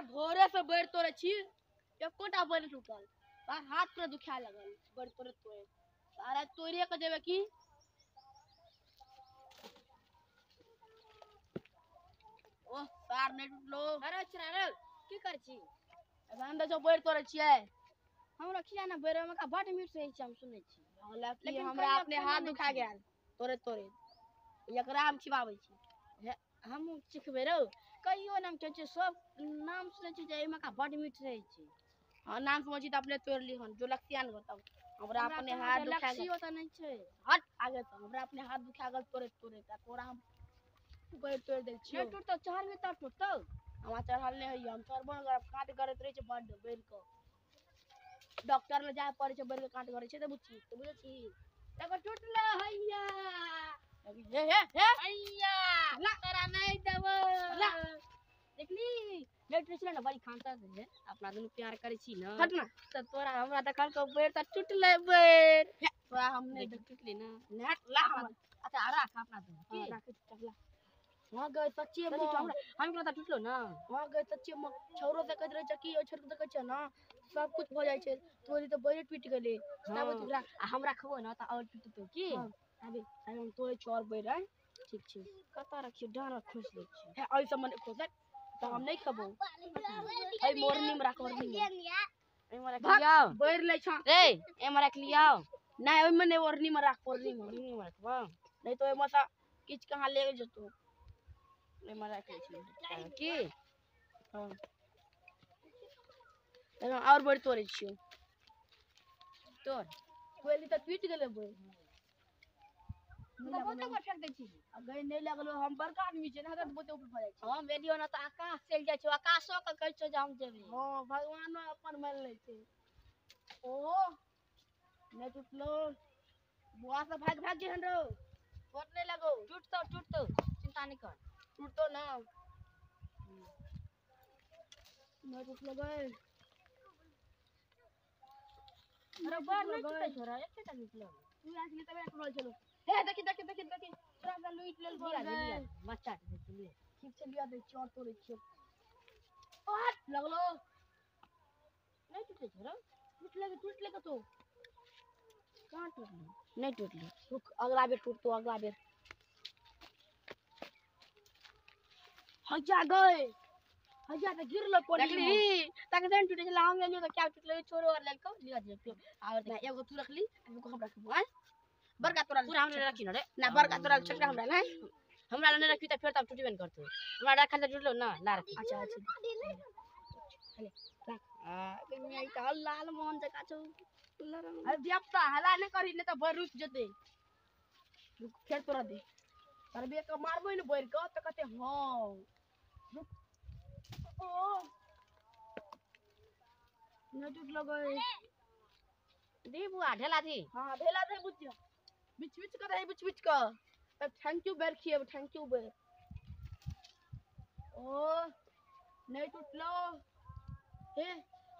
सार भोरे से बैर तोड़े छी, एकोटा बैर टूटल। सार हाथ पूरा दुखाए लगल बैर तोड़े तोड़े। सारा तोड़िए के जेबे की। ओह सार नहीं टूटलो। अरे चरा की कर छी? एखन तऽ बैर तोड़े छियै। हमरा खिया ना बैर में का बड मीठ रहै छै, हम सुनै छी। लेकिन हमरा अपने हाथ दुखा गेल तोड़े तोड़े। एकरा हम खिबाबै छी। हमहूँ चिखबै रौ, कहियो नाम कहै छै, सब नाम सुनै छी जे एहिमे का बड मीठ रहै छै। हाँ नाम सुनै छी तऽ अपने तोड़ि लीहन, जो लक्ष्या ने बताउ। हमरा अपने हाथ दुखा गेल। लक्ष्यो तऽ नहि छै। हट आगे तऽ हमरा अपने हाथ दुखा गेल तोड़े तोड़े। तऽ तोरा हम बैर तोड़ि दै छियौ। नहि टूटतौ, चढ़बही तब टूटतौ। हमरा चढ़ल नहि होइए, हम चढ़बो नहि करब, काँट गड़ैत रहै छै बड्ड बैर कऽ। डॉक्टर लग जाय पड़ै छै, बैर के काँट गड़ै छै तऽ बुच्ची, तऽ बुझै छी। एगो टूटलो हैया। हे हे हे हैया ला। तोरा नहि देबो। ला। देखली नहि टूटै छलै ने, बड़ी खानता से अपना दुनू प्यार करै छी ने। हट ना। तऽ तोरा हमरा देखलकौ बैर तऽ टूटलै बैर। तोरा हम नहि देख टूटलै ना। देब। हट ला हमर। अच्छा राख अपना दुनू की। हाँ, राखै छी, ला। वहाँ गए सच्चे सच्ची में। हमरा हम केना तऽ टूटलो ना। वहाँ गए सच्चे में। छौरो देखैत रहै छै कि ओहि छोर के देखै छै ने, सब कुछ भऽ जाइ छै। तोरी तऽ बैरे टूटि गेलै। हाँ। तब राख। आ हम रखबो ना तऽ आओर टूटतौ की। हाँ, आबे आबे हम तोड़ै छियौ आओर बैर आइ। ठीक छै। कतऽ रखियौ, डाँर खोसि लै छियौ। हे एहि सबमे नहि खोसै तऽ हम नहि खेबौ। एहि मोरनी मे राख, ओढ़नी मे। एहिमे रख भाग। लियौ। बैर लै छौ। रे एहिमे रख लियौ। नहि ओहिमे नहि, ओढ़नी मे राख, ओढ़नी मे। ओढ़नी मे रखबो। नहि तऽ ओहिमे सँ किछु कहाँ ले जेतौ। एहिमे राखि लै छियौ की। हाँ एहिमे आओर बैर तोड़ै छियौ। तोड़। कोयली तऽ टूटि गेलै बैर। तऽ बहुते ऊपर फेंक दै छी। आ गई नहि लगलो, हम बड़का आदमी छियै ने, तऽ बहुते ऊपर भऽ जाइ छै। हम एलियौ ने तऽ आकाश चलि जाइ छौ, आकाशो के कहै छौ जे हम जेबै। हाँ भगवानो अपन मानि लै छै। ओहो नहि टूटलो। बुआ सब भागि भागि गेहन रौ, चोट नहि लगौ। टूटतौ टूटतौ, चिंता नहि कर। टूटतो ना। नहि टूटलो गई। अरे बड़ नहि टूटै छौ रे, एकेटा टूटलो। तू राखली तबे टूटल छलो। हे देखी देखी देखी देखी, तोरा से लूटि लेल लिया दे, लिया गई। दे, बच्चा के दे, लिया। ठीक छै लिया दै छियौ, आओर तोड़ै छियौ। ओह लगलो। नहि टूटै छौ रे। टूटले टूटले कतौ? कहाँ टूटलो? नहि टूटलो। रुक, अगला बेर टूटतो, अगला बेर। हजा गए, हजा तऽ गिरलो कोनी मे। देखली तक जन टूटे छलै, हम एलियौ तऽ क्या टूटलै, छोरो आर लेलकौ। लिया दे और ना एगो तू रखली, एगो हम रखबो। आय बड़का तोरा पूरा हमरा रखी न रे। ना बड़का तोरा छोटका हमरा नहीं। हमरा लग नहि रखी तऽ फेर तऽ टूटबे ने करतौ। हमरा रखल तऽ टूटलो ना, ला रखी। अच्छा अच्छा ले राख। आ कनिया ई तऽ लाल मोहन जकाँ छौ। अरे धियापुता हल्ला नहि करही, नहि तऽ बैर रुकि जेतै। रुक फेर तोरा दे। तोरा बे के मारबै ने बैर के तऽ कहतै हाँ। रुक। ओ नहि टूटलो गए। दी बुआ ढेला दी। हाँ ढेला दे बुचिया, बिच बिच के दही, बिच बिच के। तब thank you बेर खिएब, thank you बेर। ओ नहि टूटलो। हे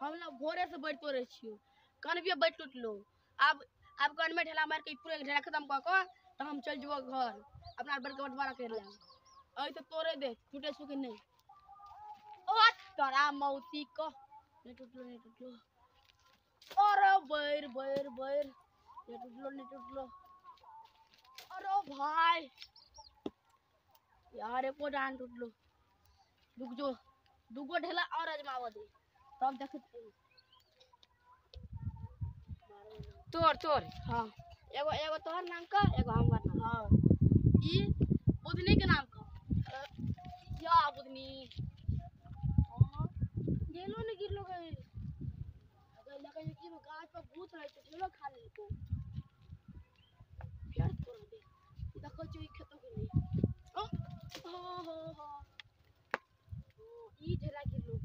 हम लोग भोरे से बैर तोड़ै छियौ, कनबियो बैर टूटलो। आब आब कनमे ढेला मारि के पूरे ढेला खत्म कऽ कऽ तऽ हम चलि जेबो घर, अपना बैर के बंटवारा करि लेब। अइ तऽ तोड़े दे, टूटे छौ कि नहि। ओ तोरा मौसी कह। नहि टूटलो नहि टूटलो। अरे बैर बैर बैर, नहीं टूटलो नहीं टूटलो। अरे भाई यार एको डान टूटलो। रुक जो, दूगो ढेला और अजमाव दे तब देख। तोड़ तोड़। हाँ एगो एगो तोहर नाम का, एगो हमर नाम। हाँ ई बुधनी के नाम का। या बुधनी। हाँ ढेलो नहीं गिरलो गए। अगर लगे कि गाछ पर भूत रहे छै, ढेलो खा लेलको। फेर तोड़ दे, देखै छियौ ई खेतो के नहि। ओ हो हो हो, ई ढेला गिरलो,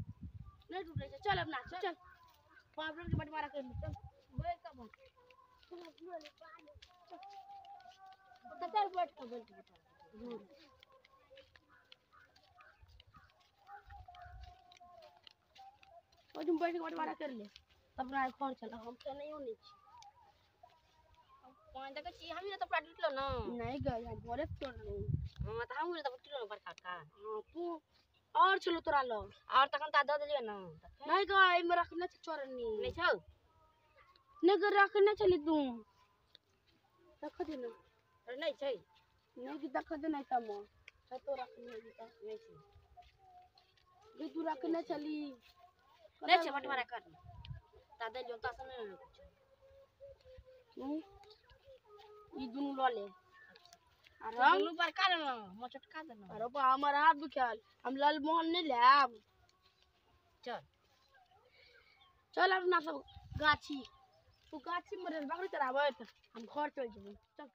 नहीं टूटै छै। चल अपना चल, पापड़ के बंटवारा कर ले। चल बैठ कऽ बैठ। चल तऽ चल बैठ कऽ बैठ बैठ। ओहिठाम बैठ के बंटवारा कर ले, तब अपना घर चल। हम खेनाइयो नहि छी। पानि देखै छी, हमही ने तऽ पूरा टूटलो ना। नहीं गए, हम भोरे से तोड़लहुँ। हाँ तऽ हमहूँ ने तऽ टूटलो ने बड़का का। हाँ तू और छलो तोरा लग। और तखन ता दऽ देलियै ने। नहीं गा, एहिमे रखने छै चोरनी। नहि छौ? नहीं गा, रखने छली तू, रख दे ना। अरे नहीं छै। नहीं कि रख दे, नहीं तम है तो रखने होगी त। नहीं छै। गे तू रखने छली। नहीं छै, बंटवारा कर ता देलियौ ता से नहि कुछ। ई दुनू लऽ ले। आर हम दुनू बड़का देलहुँ, मोचटका देलहुँ। अरे बा, हमर हाथ दुखायल, हम लालमोहन नहीं लेब। चल चल अपना सब गाछी, तू गाछी में बकरी चराबैत, हम घर चल जेबै। चल।